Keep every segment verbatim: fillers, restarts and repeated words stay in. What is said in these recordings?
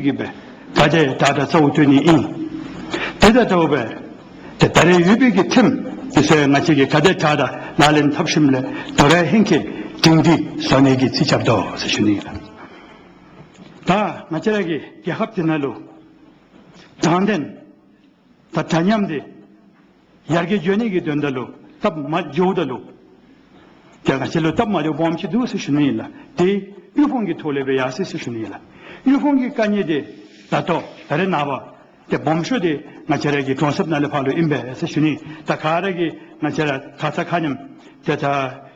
གི་སྦེ་ག་དེ་དྲག་དྲག་གཙོ་བོ་བཏོན་ནི་ཨིན། དེ་དང་འདྲཝ་སྦེ་ཏེ་ད་རེས་ཡོད་པའི་གི་ཁྲིམས་དེ་ཚུ་ང་བཅས་ཀྱིས་ག་དེ་དྲག་དྲག་ལག་ལེན་འཐབ་ཞིནམ་ལས་དོ་རུང་ཧེང་སྐལ་སྒྲིང་སྒྲི་བཟོ་ནི་གི་རྩིས་རྐྱབ་དོ་ཟེར་ཞུ་ནི་ཨིན་ལགས། ད་ང་བཅས་ར་གི་རྒྱལ་ཁབ་འདི་ནང་ལུ་དྲང་བདེན་ད་འདྲ་མཉམ་འདི་ཡར་རྒྱས་འགྱོ་ནི་གི་དོན་དག་ལུ་སྟབས་མ་འགྱོཝ་ད་ལུ་ཏེ་ང་བཅས་ལུ་སྟབས་མ་འགྱོཝ་སྦོམ་ཅིག་འདུག་ཟེར་ཞུ་ནི་ཨིན་ལགས། དེ་དབུལ་ཕོངས་ཀྱི་ཐོག་ལས་སྦེ་ཡར་སོ་ཡི་ཟེར་ཞུ་ནི་ཨིན་ལགས། དབུལ་ཕོངས་ཀྱི་དཀའ་ངལ་འདི་ད་ལྟོ་ད་རེས་ནངས་པ་ཏེ་སྦོམ་ཤོས་འདི་ང་བཅས་ར་གི་གྲོང་གསེབ་ནང་ལས་ཕར་ལུ་ཨིན་པས་ཟེར་ཞུ་ནི། ད་ག་ར་གིས་ང་བཅས་ར་ཁ་ཙ་ཁ་ཉིནམ་ཏེ་ད་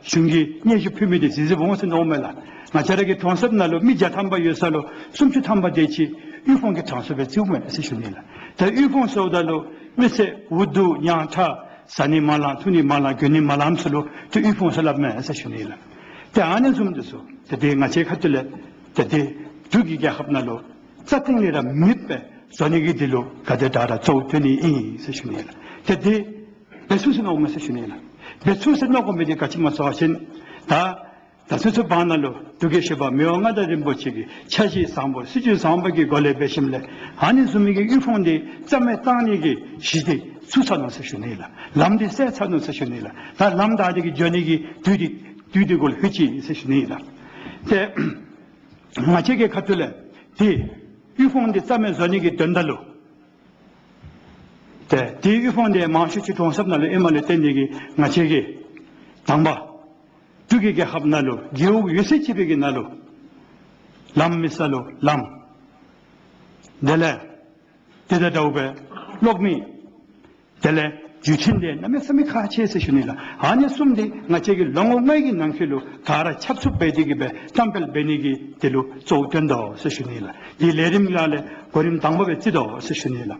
གཞུང་གིས་སྙན་ཞུ་ཕུལ་མི་འདི་གཟིགས་གཟིགསཔ་འོང་ཟེར་མནོཝ་མས་ལགས། ང་བཅས་ར་གི་གྲོང་གསེབ་ནང་ལུ་མི་བརྒྱ་ཐམ་པ་ཡོད་ས་ལུ་སུམ་ཅུ་ཐམ་པ་དེ་ཅིག་དབུལ་ཕོངས་ཀྱི་གྲངས་སུ་སྦེ་བརྩིཝ་མས་ཟེར་ཞུ་ནི་ལགས། ད་དབུལ་ཕོངས་ཟེརཝ་ད་ལུ་མི་ཚེ་འུ་སྡུག་ཉམ་ཐག་བཟའ་ནི་མ་ལང་འཐུང་ནི་མ་ལང་གྱོན་ནི་མ་ལངམ་ཚུ་ལུ་ཏེ་དབུལ་ཕོངས་ཟེར་སླབ་མས་ཟེར་ཞུ་ནི་ལགས། ཏེ་ཨ་ནི་བཟུམ་འདི་ཚུ་ཏེ་ཏེ་ང་བཅས་ཁ་ཐུག་ལས་ཏེ་ཏེ་འབྲུག་གི་རྒྱལ་ཁབ་ནང་ལུ་རྩ་སྟེང་ལས་ར་མེདཔ་སྦེ་བཟོ་ནི་གི་དོན་ལུ་ག་དེ་དྲག་དྲག་གཙོ་བོ་བཏོན་ནི་ཨིན་ཟེར་ཞུ་ནི་ལགས། ཏེ་དེ་འབད་ཚུགས་ཟེར་མནོཝ་མས་ཟེར་ཞུ་ནི་ལགས། འབད་ཚུགས་ཟེར་མནོ་དགོ་མི་འདི་ག་ཅི་སྨོ་ཟེར་བ་ཅིན་ད་ད་ཚུན་ཚོད་བར་ན་ལུ་འབྲུག་རྒྱལ་བཞི་པ་མི་དབང་མངའ་བདག་རིན་པོ་ཆེ་གི་འཆར་གཞི་བཟང་པོ་སྲིད་ཇུས་བཟང་པོ་གི་སྒོ་ལས་འབད་ཞིནམ་ལས་ཨ་ནི་བཟུམ་མའི་གི་དབུལ་ཕོངས་འདི་རྩ་མེད་བཏང་ནི་གི་གཞི་འདི་ཚུགས་ཚར་ནུག་ཟེར་ཞུ་ནི་ལགས། ལམ་འདི་སེལ་ཚར་ནུག་ཟེར་ཞུ་ནི་ལགས། ད་ལམ་བདའ་སྟེ་གི་འགྱོ་ནི་གི་དུས་འདི་དུས་འདི་གུ་ལྷོད་ཅི་ཟེར་ཞུ་ནི་ལགས། ཏེ་ང་བཅས་ཀྱི་ཁ་ཐུག་ལས་ཏེ་དབུལ་ཕོངས་འདི་རྩ་མེད་བཟོ་ནི་གི་དོན་དག་ལུ་ཏེ་ཏེ་དབུལ་ཕོངས་འདི་མང་ཤོས་ཅིག་གྲོང་གསེབ་ནང་ལུ་ཨིནམ་ལས་བརྟེན་ཏེ་གི་ང་བཅས་ཀྱིས་དང་པ་འབྲུག་གི་རྒྱལ་ཁབ་ནང་ལུ་རྒེད་འོག་ཡོད་ཚད་ཅིག་སྦེ་གི་ནང་ལུ་ལམ་མེད་ས་ལུ་ལམ། དེ་ལས་དེ་དང་འདྲཝ་སྦེ་གློག་མེ། དེ་ལས་བརྒྱུད་འཕྲིན་འདི་གནམ་མེད་ས་མེད་ཁག་ཆེ་ཟེར་ཞུ་ནི་ལགས། ཨ་ནི་གསུམ་འདི་ང་བཅས་ཀྱིས་ལོ་ངོ་ལྔའི་གི་ནང་འཁོད་ལུ་ག་ར་ཁྱབ་ཚུགསཔ་འབད་དེ་གི་སྦེ་བཀྲམ་སྤེལ་འབད་ནི་གི་དོན་ལུ་གཙོ་བོ་བཏོན་དོ་ཟེར་ཞུ་ནི་ལགས། དེ་ལས་རིམ་ལ་ལས་གོ་རིམ་དང་པ་སྦེ་བརྩི་དོ་ཟེར་ཞུ་ནི་ལགས།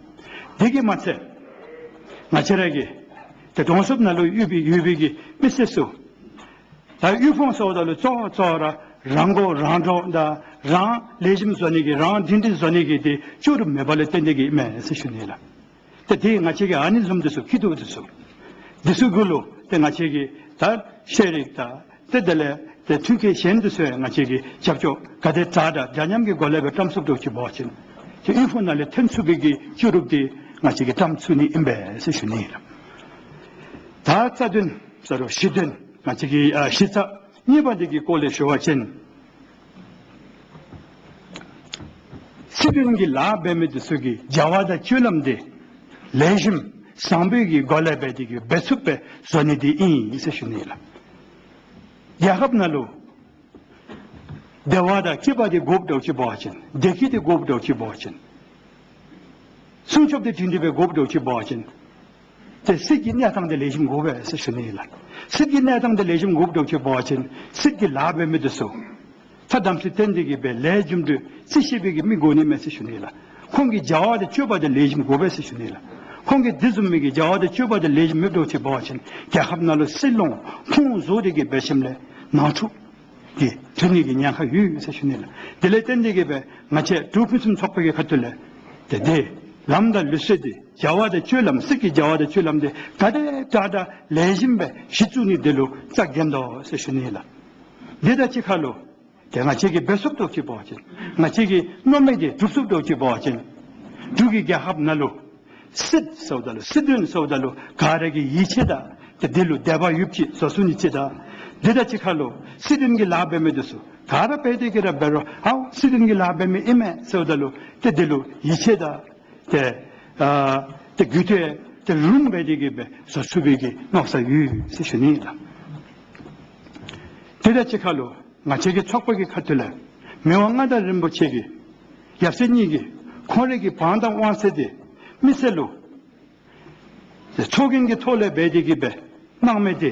དེ་གིས་མ་ཚད་ང་བཅས་ར་གི་ཏེ་གྲོང་གསེབ་ནང་ལུ་ཡོད་པའི་ཡོད་པའི་གི་མི་སེར་ཚུ་ད་དབུལ་ཕོངས་ཟེརཝ་ད་ལུ་གཙོ་བོ་གཙོ་བོ་ར་རང་མགོ་རང་འདྲོངས་དང་རང་ལེགས་ཤོམ་བཟོ་ནི་གི་རང་སྒྲིང་སྒྲི་བཟོ་ནི་གི་དེ་ལྕོགས་གྲུབ་མེདཔ་ལས་བརྟེན་ཏེ་གི་ཨིན་མས་ཟེར་ཞུ་ནི་ལགས། ཏེ་དེ་ང་བཅས་ཀྱིས་ཨ་ནི་བཟུམ་འདི་ཚུ་སྐྱིད་སྡུག་འདི་ཚུ་འདི་ཚུ་གུ་ལུ་ཏེ་ང་བཅས་ཀྱིས་ད་ཤེས་རིག་དང་ཏེ་དེ་ལས་ཏེ་མཐུན་རྐྱེན་གཞན་འདི་ཚུ་ཡང་ང་བཅས་ཀྱིས་རྒྱབ་སྐྱོར་ག་དེ་དྲག་དྲག་འདྲ་མཉམ་གྱི་སྒོ་ལས་སྦེ་བཀྲམ་ཚུགསཔ་འདྲཝ་ཅིག་འབད་བ་ཅིན་ཏེ་དབུལ་ཕོངས་ནང་ལས་ཐོན་ཚུགས་པའི་གི་ལྕོགས་གྲུབ་འདི་ང་བཅས་ཀྱིས་བཀྲམ་ཚུགས་ནི་ཨིན་པས་ཟེར་ཞུ་ནི་ལགས། ད་རྩ་དོན་ཟེར་རུང་གཞི་དོན་ང་བཅས་ཀྱི་ཨ་གཞི་རྩ་གཉིས་པ་འདི་གི་སྐོར་ལས་ཞུ་བ་ཅིན་སྲིད་དོན་གྱི་ལཱ་འབད་མི་འདི་ཚུ་གི་བྱ་བ་དང་སྤྱོད་ལམ་འདི་ལེགས་ཤོམ་བཟང་པོའི་གི་སྒོ་ལས་འབད་དེ་གི་འབད་ཚུགསཔ་སྦེ་བཟོ་ནི་འདི་ཨིན་ཟེར་ཞུ་ནི་ལགས། རྒྱལ་ཁབ་ནང་ལུ་བདེ་བ་དང་སྐྱིད་པ་འདི་དགོཔ་འདྲཝ་ཅིག་འབད་བ་ཅིན་བདེ་སྐྱིད་འདི་དགོཔ་འདྲཝ་ཅིག་འབད་བ་ཅིན་སྲུང་སྐྱོབ་འདི་སྒྲིང་སྒྲི་སྦེ་དགོཔ་འདྲཝ་ཅིག་འབད་བ་ཅིན་ཏེ་སྲིད་ཀྱི་གནས་སྟངས་འདི་ལེགས་ཤོམ་དགོ་པས་ཟེར་ཞུ་ནི་ལགས། སྲིད་ཀྱི་གནས་སྟངས་འདི་ལེགས་ཤོམ་དགོཔ་འདྲཝ་ཅིག་འབད་བ་ཅིན་སྲིད་ཀྱི་ལཱ་འབད་མི་འདི་ཚུ་ཐ་དམ་ཚིག་བསྟེན་ཏེ་གི་སྦེ་ལས་རྒྱུ་འབྲས་རྩི་ཤེས་པའི་གི་མི་དགོ་ནི་མས་ཟེར་ཞུ་ནི་ལགས། ཁོང་གི་བྱ་བ་དང་སྤྱོད་པ་འདི་ལེགས་ཤོམ་དགོ་པས་ཟེར་ཞུ་ནི་ལགས། ཁོང་གི་དེ་བཟུམ་མའི་གི་བྱ་བ་དང་སྤྱོད་པ་འདི་ལེགས་ཤོམ་མེདཔ་འདྲཝ་ཅིག་འབད་བ་ཅིན་རྒྱལ་ཁབ་ནང་ལུ་སྲིད་ལོང་ཁོང་བཟོ་སྟེ་གི་འབད་ཞིནམ་ལས་ནང་འཁྲུག་གི་ཐོན་ནི་གི་ཉེན་ཁ་ཡོད་ཟེར་ཞུ་ནི་ལགས། དེ་ལས་བརྟེན་ཏེ་གི་སྦེ་ང་བཅས་འབྲུག་ཕུན་སུམ་ཚོགས་པ་གི་ཁ་ཐུག་ལས་ཏེ་དེ་ལམ་དང་ལུགས་སྲོལ་འདི་བྱ་བ་དང་སྤྱོད་ལམ་སྲིད་ཀྱི་བྱ་བ་དང་སྤྱོད་ལམ་འདི་ག་དེ་དྲག་དྲག་ལེགས་ཤོམ་སྦེ་གཞི་བཙུགས་ནི་འདི་ལུ་རྩ་འགེངས་དོ་ཟེར་ཞུ་ནི་ལགས། དེ་དང་གཅིག་ཁར་ལུ་ཏེ་ང་བཅས་ཀྱིས་འབད་ཚུགསཔ་འདྲཝ་ཅིག་འབད་བ་ཅིན་ང་བཅས་ཀྱི་མནོ་མི་འདི་འགྲུབ་ཚུགསཔ་འདྲཝ་ཅིག་འབད་བ་ཅིན་འབྲུག་གི་རྒྱལ་ཁབ་ནང་ལུ་སྲིད་ཟེརཝ་ད་ལུ་སྲིད་དོན་ཟེརཝ་ད་ལུ་ག་ར་གིས་ཡིད་ཆེས་དང་ཏེ་དེ་ལུ་དད་པ་ཡོདཔ་ཅིག་བཟོ་ཚུགས་ནི་ཅིག་དང་དེ་དང་གཅིག་ཁར་ལུ་སྲིད་དོན་གྱི་ལཱ་འབད་མི་འདི་ཚུ་ག་ར་འབད་དེ་གི་ར་འབད་རུང་ཨའོ་སྲིད་དོན་གྱི་ལཱ་འབད་མི་ཨིན་མས་ཟེརཝ་ད་ལུ་ཏེ་དེ་ལུ་ཡིད་ཆེས་དང་ཏེ་ཨ་ཏེ་གུས་བཏུད་ཏེ་རུང་འབད་དེ་གི་སྦེ་བཟོ་ཚུགས་པའི་གི་མནོ་བསམ་ཡོད་ཟེར་ཞུ་ནི་ལགས། དེ་དང་གཅིག་ཁར་ལུ་ང་བཅས་ཀྱི་ཚོགས་པ་གི་ཁ་ཐུག་ལས་མི་དབང་མངའ་བདག་རིན་པོ་ཆེ་གི་ཡབ་སྲས་གཉིས་ཀྱིས་ཁོང་རའི་གི་བང་དང་དབང་ཚད་འདི་མི་སེར་ལུ་ཏེ་ཚོགས་རྒྱན་གྱི་ཐོག་ལས་འབད་དེ་གི་སྦེ་གནང་མི་འདི་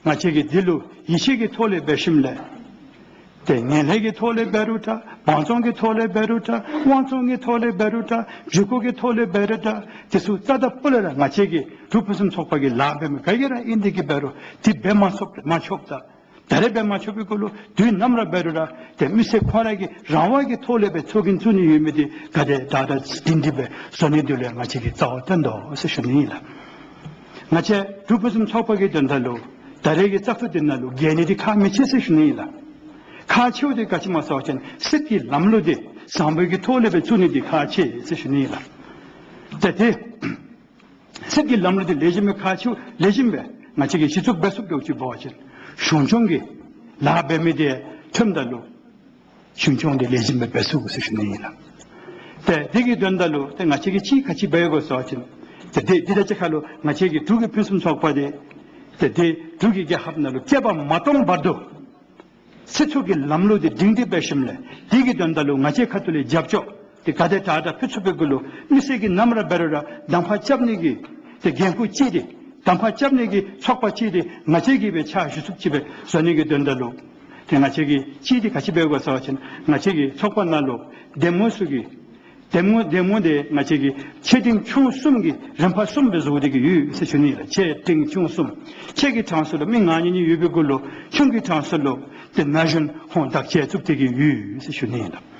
ང་བཅས་ཀྱིས་འདི་ལུ་ཡིད་ཆེས་ཀྱི་ཐོག་ལས་འབད་ཞིནམ་ལས་ཏེ་ངན་ལྷད་ཀྱི་ཐོག་ལས་འབད་རུང་འདྲ་བང་བཙོང་གི་ཐོག་ལས་འབད་རུང་འདྲ་དབང་བཙོང་གི་ཐོག་ལས་འབད་རུང་འདྲ་འཇུག་སྒོ་གི་ཐོག་ལས་འབད་རུང་འདྲ་དེ་ཚུ་རྩ་དང་སྤུ་ལས་ར་ང་བཅས་ཀྱི་འབྲུག་ཕུན་སུམ་ཚོགས་པ་གི་ལཱ་འབད་མི་ག་གིས་ར་ཨིན་དེ་གི་འབད་རུང་དེ་འབད་མ་ཚུགས་མ་ཆོགཔ་དང་ད་རེས་འབད་མ་ཆོག་པའི་གུ་ལུ་དུས་ནམ་ར་འབད་རུང་ར་ཏེ་མི་སེར་ཁོང་ར་གི་རང་དབང་གི་ཐོག་ལས་སྦེ་ཚོགས་རྒྱན་བཙུགས་ནི་ཡོད་མི་འདི་ག་དེ་དྲག་དྲག་སྒྲིང་སྒྲི་སྦེ་བཟོ་ནི་འདི་ལུ་ཡང་ང་བཅས་ཀྱིས་རྩ་བ་བཏོན་དོ་ཟེར་ཞུ་ནི་ཨིན་ལགས། ང་བཅས་འབྲུག་ཕུན་སུམ་ཚོགས་པ་གི་དོན་དག་ལུ་ད་རེས་ཀྱི་བཙག་འཐུ་འདི་ནང་ལུ་རྒྱལ་ནི་འདི་ཁག་མི་ཆེ་ཟེར་ཞུ་ནི་ཨིན་ལགས། ཁག་ཆེཝ་འདི་ག་ཅི་སྨོ་ཟེར་བ་ཅིན་སྲིད་ཀྱི་ལམ་ལུགས་འདི་ བཟང་པོའི་གི་ཐོག་ལས་སྦེ་བཙུགས་ནི་འདི་ཁག་ཆེ་ཟེར་ཞུ་ནི་ཨིན་ལགས། ཏེ་ཏེ་སྲིད་ཀྱི་ལམ་ལུགས་འདི་ལེགས་ཤོམ་སྦེ་ཁག་ཆེ་ལེགས་ཤོམ་སྦེ་ང་བཅས་ཀྱིས་གཞི་བཙུགས་འབད་ཚུགསཔ་འདྲཝ་ཅིག་འབད་བ་ཅིན་གཞུང་སྐྱོང་གི་ལཱ་འབད་མི་འདི་ཁྲིམས་དང་ལུགས་གཞུང་སྐྱོང་འདི་ལེགས་ཤོམ་སྦེ་འབད་ཚུགས་ཟེར་ཞུ་ནི་ཨིན་ལགས། ཏེ་འདི་གི་དོན་དག་ལུ་ཏེ་ང་བཅས་ཀྱིས་གཅིག་ག་ཅི་འབད་དགོ་ཟེར་བ་ཅིན་ཏེ་འདི་འདི་དང་གཅིག་ཁར་ལུ་ང་བཅས་ཀྱི་འབྲུག་གི་ཕུན་སུམ་ཚོགས་པ་འདི་ཏེ་འདི་འབྲུག་གི་རྒྱལ་ཁབ་ནང་ལུ་བསྐལ་པ་མ་སྟོངས་བར་དུ་སྲིད་ཚོགས་ཀྱི་ལམ་ལུགས་འདི་སྒྲིང་སྒྲི་འབད་ཞིནམ་ལས་འདི་གི་དོན་དག་ལུ་ང་བཅས་ཁ་ཐུག་ལས་རྒྱབ་སྐྱོར་འདི་ག་དེ་དྲག་དྲག་ཕུལ་ཚུགས་པའི་གུ་ལུ་མི་སེར་གྱིས་ནམ་ར་འབད་རུང་ར་གདམ་ཁ་རྐྱབ་ནི་གི་ཏེ་འགན་ཁུར་ཅིག་འདི་གདམ་ཁ་རྐྱབ་ནི་གི་ཚོགས་པ་ཅིག་འདི་ང་བཅས་ཀྱིས་སྦེ་ཕྱག་ཞུ་ཚུགསཔ་ཅིག་སྦེ་བཟོ་ནི་གི་དོན་དག་ལུ་ཏེ་ང་བཅས་ཀྱིས་གཅིག་འདི་ག་ཅི་འབད་དགོ་ཟེར་བ་ཅིན་ང་བཅས་ཀྱི་ཚོགས་པ་ནང་ལུ་འདེམས་ངོ་ཚུ་གི་འདེམས་ངོ་འདེམས་ངོ་འདི་ང་བཅས་ཀྱི་ཆེ་འབྲིང་ཆུང་གསུམ་གྱི་རིམ་པ་གསུམ་སྦེ་བཟོ་སྟེ་གི་ཡོད་ཟེར་ཞུ་ནི་ལགས། ཆེ་འབྲིང་ཆུང་གསུམ། ཆེ་གི་གྲངས་སུ་ལུ་མི་ང་གཉིས་གཉིས་ཡོད་པའི་གུ་ལུ་ཆུང་གི་གྲངས་སུ་ལུ་ཏེ་ན་གཞོན་ཁོང་དག་ཆ་བཙུགས་ཏེ་གི་ཡོད་ཟེར་ཞུ་ནི་ལགས།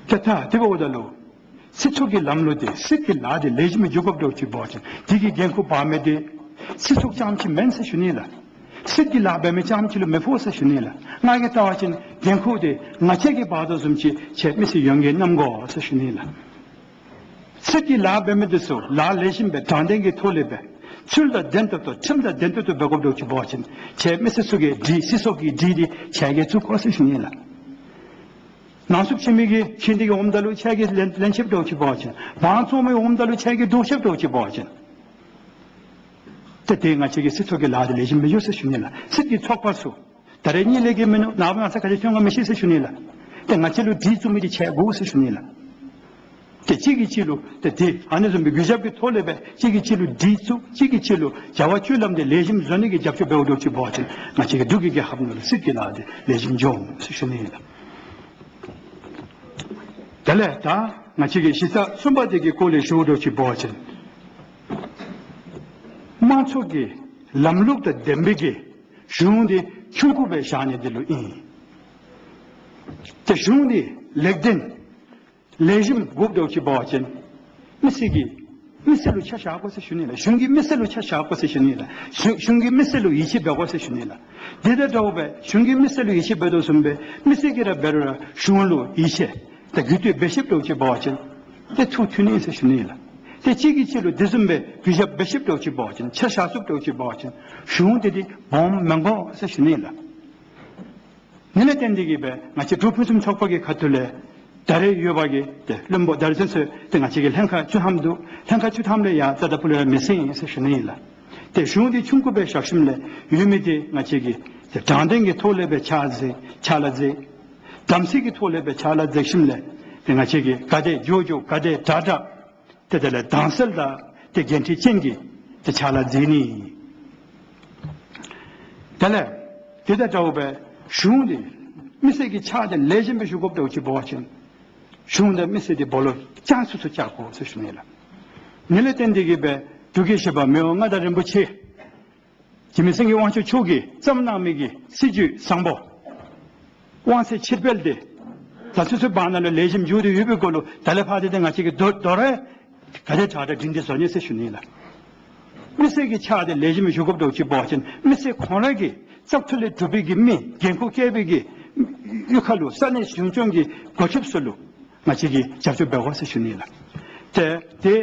ཏེ་ད་དེ་འབདཝ་ད་ལུ་སྲིད་ཚོགས་ཀྱི་ལམ་ལུགས་འདི་སྲིད་ཀྱི་ལཱ་འདི་ལེགས་ཤོམ་སྦེ་འགྱོ་དགོཔ་འདྲཝ་ཅིག་འབད་བ་ཅིན་འདི་གི་འགན་ཁུར་འབག་མི་འདི་སྲིད་ཚོགས་རྐྱངམ་ཅིག་མེན་ཟེར་ཞུ་ནི་ལགས། སྲིད་ཀྱི་ལཱ་འབད་མི་རྐྱངམ་ཅིག་ལུ་མི་ཕོག་ཟེར་ཞུ་ནི་ལགས། ང་གིས་བལྟ་བ་ཅིན་འགན་ཁུར་འདི་ང་བཅས་ཀྱིས་འབག་དོ་བཟུམ་ཅིག་ཁྱེད་མི་སེར་ཡོངས་ཀྱིས་བསྣམ་དགོ་ཟེར་ཞུ་ནི་ལགས། སྲིད་ཀྱི་ལཱ་འབད་མི་འདི་ཚུ་ལཱ་ལེགས་ཤོམ་སྦེ་དྲང་བདེན་གྱི་ཐོག་ལས་སྦེ་ཚུལ་དང་ལྡན་ཏོག་ཏོ་ཁྲིམས་དང་ལྡན་ཏོག་ཏོ་འབད་དགོཔ་འདྲཝ་ཅིག་འབད་བ་ཅིན་ཁྱེད་མི་སེར་ཚུ་གི་སྒྲིག་སྲིད་ཚོགས་ཀྱི་སྒྲིག་འདི་ཁྱེད་ཀྱིས་བཙུགས་དགོ་ཟེར་ཞུ་ནི་ལགས། ནང་འཚུབ་བྱིན་མི་གིས་བྱིན་ཏེ་གི་འོངམ་ད་ལུ་ཁྱེད་ཀྱིས་ལེན་ལེན་ཤེསཔ་འདྲཝ་ཅིག་འབད་བ་ཅིན་དབང་བཙོང་མི་འོངམ་ད་ལུ་ཁྱེད་ཀྱིས་བཟློག་ཤེསཔ་འདྲཝ་ཅིག་འབད་བ་ཅིན་ཏེ་ཏེ་ང་བཅས་ཀྱི་སྲིད་ཚོགས་ཀྱི་ལཱ་འདི་ལེགས་ཤོམ་མི་འགྱོ་ཟེར་ཞུ་ནི་ལགས། སྲིད་ཀྱི་ཚོགས་པ་ཚུ་ད་རེས་གཉིས་ལས་ཀྱི་མིན་ནུག། ནངས་པ་གནངས་ཚེ་ག་ཅི་ཐོན་ག་མི་ཤེས་ཟེར་ཞུ་ནི་ལགས། ཏེ་ང་བཅས་ལུ་སྒྲིག་བཙུགས་མི་འདི་ཁྱེད་དགོ་ཟེར་ཞུ་ནི་ལགས། ཏེ་གཅིག་གིས་གཅིག་ལུ་ཏེ་ཏེ་ཨ་ནི་བཟུམ་སྦེ་གུས་ཞབས་ཀྱི་ཐོག་ལས་སྦེ་གཅིག་གིས་གཅིག་ལུ་སྒྲིག་བཙུགས་གཅིག་གིས་གཅིག་ལུ་བྱ་བ་སྤྱོད་ལམ་འདི་ལེགས་ཤོམ་བཟོ་ནི་གི་རྒྱབ་སྐྱོར་འབདཝ་འདྲཝ་ཅིག་འབད་བ་ཅིན་ང་བཅས་ཀྱི་འབྲུག་གི་རྒྱལ་ཁབ་ནང་ལུ་སྲིད་ཀྱི་ལཱ་འདི་ལེགས་ཤོམ་འགྱོ་འོང་ཟེར་ཞུ་ནི་ལགས། དེ་ལས་ད་ང་བཅས་ཀྱི་གཞི་རྩ་གསུམ་པ་འདི་གི་སྐོར་ལས་ཞུཝ་འདྲཝ་ཅིག་འབད་བ་ཅིན་དམངས་གཙོ་གི་ལམ་ལུགས་དང་ལྡན་པའི་གི་གཞུང་འདི་ཆུང་ཀུ་སྦེ་བཞག་ནི་འདི་ལུ་ཨིན། ཏེ་གཞུང་འདི་ལེགས་ལྡན་ལེགས་ཤོམ་དགོཔ་འདྲཝ་ཅིག་འབད་བ་ཅིན་མི་སེར་གྱིས་མི་སེར་ལུ་ཆ་བཞག་དགོ་ཟེར་ཞུ་ནི་ལགས། གཞུང་གིས་མི་སེར་ལུ་ཆ་བཞག་དགོ་ཟེར་ཞུ་ནི་ལགས། གཞུང་གཞུང་གིས་མི་སེར་ལུ་ཡིད་ཆེས་འབད་དགོ་ཟེར་ཞུ་ནི་ལགས། དེ་དང་འདྲཝ་སྦེ་གཞུང་གིས་མི་སེར་ལུ་ཡིད་ཆེས་འབད་དོ་བཟུམ་སྦེ་མི་སེར་གྱིས་ར་འབད་རུང་ར་གཞུང་ལུ་ཡིད་ཆེས་ཏེ་གུས་བཏུད་འབད་ཤེསཔ་འདྲཝ་ཅིག་འབད་བ་ཅིན་ཏེ་ཐུགས་མཐུན་ནི་ཟེར་ཞུ་ནི་ལགས། ཏེ་གཅིག་གིས་གཅིག་ལུ་དེ་བཟུམ་སྦེ་གུས་ཞབས་འབད་ཤེསཔ་འདྲཝ་ཅིག་འབད་བ་ཅིན་ཆ་བཞག་ཚུགསཔ་འདྲཝ་ཅིག་འབད་བ་ཅིན་གཞུང་འདི་འདི་སྦོམ་མི་དགོ་ཟེར་ཞུ་ནི་ལགས། ཨ་ནི་ལས་བརྟེན་ཏེ་གི་སྦེ་ང་བཅས་འབྲུག་ཕུན་སུམ་ཚོགས་པ་གི་ཁ་ཐུག་ལས་ད་རེས་ཡོད་པ་གི་ཏེ་བློན་པོ་ད་རེས་ཚུན་ཚོད་ཏེ་ང་བཅས་ཀྱི་ལྷན་ཁག་བཅུ་ཐམ་འདུག། ལྷན་ཁག་བཅུ་ཐམ་ལས་ཡང་རྩ་དང་ཕུ་ལས་ཡང་མི་སེང་ཟེར་ཞུ་ནི་ཨིན་ལགས། ཏེ་གཞུང་འདི་ཆུང་ཀུ་སྦེ་བཞག་ཞིནམ་ལས་ཡོད་མི་འདི་ང་བཅས་ཀྱིས་ཏེ་དྲང་བདེན་གྱི་ཐོག་ལས་སྦེ་ཕྱག་མཛད་ཕྱག་ལཱ་མཛད། དམ་ཚིག་གི་ཐོག་ལས་སྦེ་ཕྱག་ལཱ་མཛད་ཞིནམ་ལས་ཏེ་ང་བཅས་ཀྱིས་ག་དེ་མགྱོགས་མགྱོགས་ག་དེ་དྲག་དྲག་ཏེ་དེ་ལས་དྭངས་གསལ་དང་ཏེ་འགན་འཁྲི་ཅན་གྱི་ཏེ་ཕྱག་ལཱ་མཛད་ནི། དེ་ལས་དེ་དང་འདྲཝ་སྦེ་གཞུང་འདི་མི་སེར་གྱི་ཕྱག་འདི་ལེགས་ཤོམ་སྦེ་ཞུ་དགོཔ་འདྲཝ་ཅིག་འབད་བ་ཅིན་གཞུང་དང་མི་སེར་འདི་སྦོ་ལོགས་བཅའ་ཚུགས་ཚུགས་བཅའ་དགོ་ཟེར་ཞུ་ནི་ལགས། ཨ་ནི་ལས་བརྟེན་ཏེ་གི་སྦེ་འབྲུག་གི་བཞི་པ་མི་དབང་མངའ་བདག་རིན་པོ་ཆེ་འཇིགས་མེད་སེང་གེ་དབང་ཕྱུག་མཆོག་གིས་བརྩམས་གནང་མི་གི་སྲིད་བྱུས་བཟང་པོ་དབང་ཚད་ཕྱིར་སྤེལ་འདི་ད་ཚུན་ཚོད་བར་ན་ལུ་ལེགས་ཤོམ་འགྱོ་སྟེ་ཡོད་པའི་སྐོར་ལུ་ད་ལས་ཕར་འདི་ཏེ་ང་བཅས་ཀྱིས་དོ་དོ་རུང་ག་དེ་དྲག་དྲག་སྒྲིང་སྒྲི་བཟོ་ནི་ཟེར་ཞུ་ནི་ལགས། མི་སེར་གྱི་ཕྱག་འདི་ལེགས་ཤོམ་ཞུ་དགོཔ་འདྲཝ་ཅིག་འབད་བ་ཅིན་མི་སེར་ཁོང་ར་གི་བཙག་འཐུ་ལས་གྲུབ་པའི་གི་མི་འགན་ཁུར་བཀལ་བའི་གི་གཡུས་ཁ་ལུ་ས་གནས་གཞུང་སྐྱོང་གི་འགོ་ཁྲིདཔ་ཚུ་ལུ་ང་བཅས་ཀྱིས་རྒྱབ་སྐྱོར་འབད་དགོ་ཟེར་ཞུ་ནི་ལགས། ཏེ་ཏེ་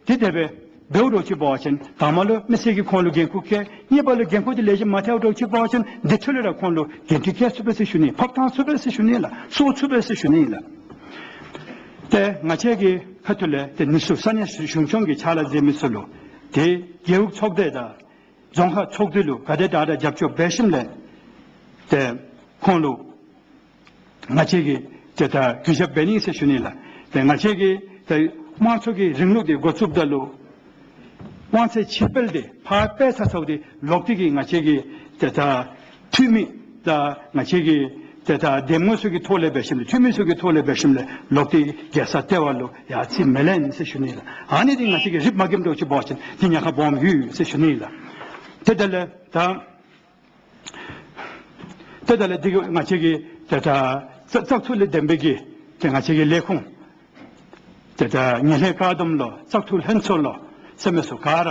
དེ་དེ་སྦེ་འབདཝ་འདྲཝ་ཅིག་འབད་བ་ཅིན་དང་པ་ལུ་མི་སེར་གྱིས་ཁོང་ལུ་འགན་ཁུར་བཀལ། གཉིས་པ་ལུ་འགན་ཁུར་འདི་ལེགས་ཤོམ་མ་ཐལཝ་འདྲཝ་ཅིག་འབད་བ་ཅིན་དེ་འཕྲོ་ལས་ར་ཁོང་ལུ་འགན་འཁྲི་བཀལ་ཚུགས་པས་ཟེར་ཞུ་ནི། ཕབ་བཏང་ཚུགས་པས་ཟེར་ཞུ་ནི་ལགས། གསོ་ཚུགས་པས་ཟེར་ཞུ་ནི་ལགས། ཏེ་ང་བཅས་ཀྱི་ཁ་ཐུག་ལས་ཏེ་ཨ་ནི་ཚུ་ས་གནས་གཞུང་སྐྱོང་གི་ཕྱག་ལཱ་མཛད་མི་ཚུ་ལུ་ཏེ་རྒེད་འོག་ཚོགས་སྡེ་དང་རྫོང་ཁག་ཚོགས་སྡེ་ལུ་ག་དེ་དྲག་དྲག་རྒྱབ་སྐྱོར་འབད་ཞིནམ་ལས་ཏེ་ཁོང་ལུ་ང་བཅས་ཀྱིས་ཏེ་ད་གུས་ཞབས་འབད་ནི་ཟེར་ཞུ་ནི་ལགས། ཏེ་ང་བཅས་ཀྱིས་ཏེ་དམངས་གཙོ་གི་རིང་ལུགས་འདི་འགོ་བཙུགསཔ་ད་ལུ་དབང་ཚད་ཕྱིར་སྤེལ་འདི་ཕར་སྤེལ་ཚར་ཚརཝ་འདི་ལོག་སྟེ་གི་ང་བཅས་ཀྱི་ཏེ་ད་འཐུས་མི་དང་ང་བཅས་ཀྱི་ཏེ་ད་འདེམས་ངོ་ཚུ་གི་ཐོག་ལས་འབད་ཞིནམ་ལས་འཐུས་མི་ཚུ་གི་ཐོག་ལས་འབད་ཞིནམ་ལས་ལོག་སྟེ་རྒྱལ་ས་ལྟེ་བ་ལུ་ཡར་རྩིས་མི་ལེན་ཟེར་ཞུ་ནི་ལགས། ཨ་ནི་འདི་ང་བཅས་ཀྱིས་རིགཔ་མ་བསྒྱིམས་འདྲཝ་ཅིག་འབད་བ་ཅིན་འདི་ཉེན་ཁ་སྦོམ་ཡོད་ཟེར་ཞུ་ནི་ལགས། ཏེ་དེ་ལས་ད་ཏེ་དེ་ལས་འདི་གིས་ང་བཅས་ཀྱི་ཏེ་ད་བཙག་བཙག་འཐུ་ལས་འདེམས་པའི་གི་ཏེ་ང་བཅས་ཀྱི་ལས་ཁུངས་ཏེ་ད་ངན་ལྷད་བཀག་སྡོམ་ལོ་བཙག་འཐུ་ལྷན་ཚོགས་ལོ་ཟེར་མི་ཚུ་ག་ར་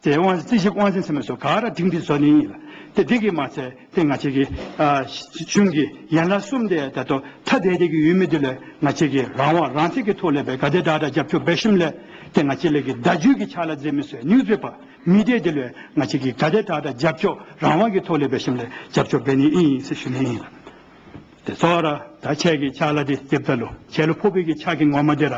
ཏེ་དབང་རྩིས་ཞིབ་དབང་འཛིན་ཟེར་མི་ཚུ་ག་ར་སྒྲིང་སྒྲི་བཟོ་ནི་ཨིན་ལགས། ཏེ་དེ་གིས་མ་ཚད་ཏེ་ང་བཅས་ཀྱི་ཨ་གཞུང་གི་ཡན་ལག་གསུམ་དེ་ད་ལྟོ་ཐ་དད་དེ་གི་ཡོད་མི་དེ་ལུ་ང་བཅས་ཀྱིས་རང་དབང་རང་བཙན་གྱི་ཐོག་ལས་སྦེ་ག་དེ་དྲག་དྲག་རྒྱབ་སྐྱོར་འབད་ཞིནམ་ལས་ཏེ་ང་བཅས་ལས་ཀྱི་བརྡ་བརྒྱུད་ཀྱི་ཕྱག་ལཱ་མཛད་མི་ཚུ་ནིའུསི་པེ་པར་མི་སྡེ་དེ་ལུ་ང་བཅས་ཀྱིས་ག་དེ་དྲག་དྲག་རྒྱབ་སྐྱོར་རང་དབང་གི་ཐོག་ལས་འབད་ཞིནམ་ལས་རྒྱབ་སྐྱོར་འབད་ནི་ཨིན་ཟེར་ཞུ་ནི་ཨིན་ལགས། ཏེ་གཙོ་བོ་ར་ད་ཁྱེད་ཀྱི་ཕྱག་ལཱ་འདི་འདེབས་ད་ལུ་ཁྱེད་ལུ་ཕོག་པའི་གི་ཕྱག་འགན་ངོ་མ་འདི་ར་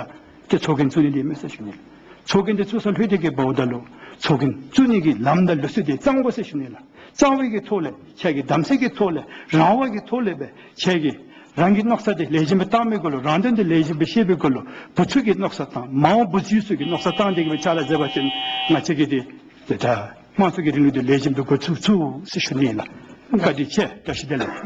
ཏེ་ཚོགས་རྒྱན་བཙུགས་ནི་འདི་མས་ཟེར་ཞུ་ནི་ལགས། ཚོགས་རྒྱན་འདི་བཙུགས་ས་ལྷོད་དེ་གི་འབདཝ་ད་ལུ་ཚོགས་རྒྱན་བཙུགས་ནི་གི་ལམ་དང་ལུགས་སྲོལ་འདི་གཙང་དགོ་ཟེར་ཞུ་ནི་ལགས། གཙང་བའི་གི་ཐོག་ལས་ཁྱེད་ཀྱི་གདམ་གསེས་ཀྱི་ཐོག་ལས་རང་དབང་གི་ཐོག་ལས་སྦེ་ཁྱེད་ཀྱི་རང་གི་མནོ་བསམ་འདི་ལེགས་ཤོམ་སྦེ་བཏང་མི་གུ་ལུ་རང་དོན་འདི་ལེགས་ཤོམ་སྦེ་ཤེས་པའི་གུ་ལུ་བུ་ཚུ་གི་མནོ་བསམ་དང་མ་འོངས་བུ་ཚུ་གི་མནོ་བསམ་བཏང་སྟེ་གི་སྦེ་ཕྱག་ལཱ་མཛད་པ་ཅིན་ང་བཅས་ཀྱི་འདི་ཏེ་ད་དམངས་གཙོ་གི་རིང་ལུགས་འདི་ལེགས་ཤོམ་སྦེ་འགོ་བཙུགས་ཚུགས་ཟེར་ཞུ་ནི་ཨིན་ལགས། བཀའ་དྲིན་ཆེ། བཀྲ་ཤིས་བདེ་ལེགས།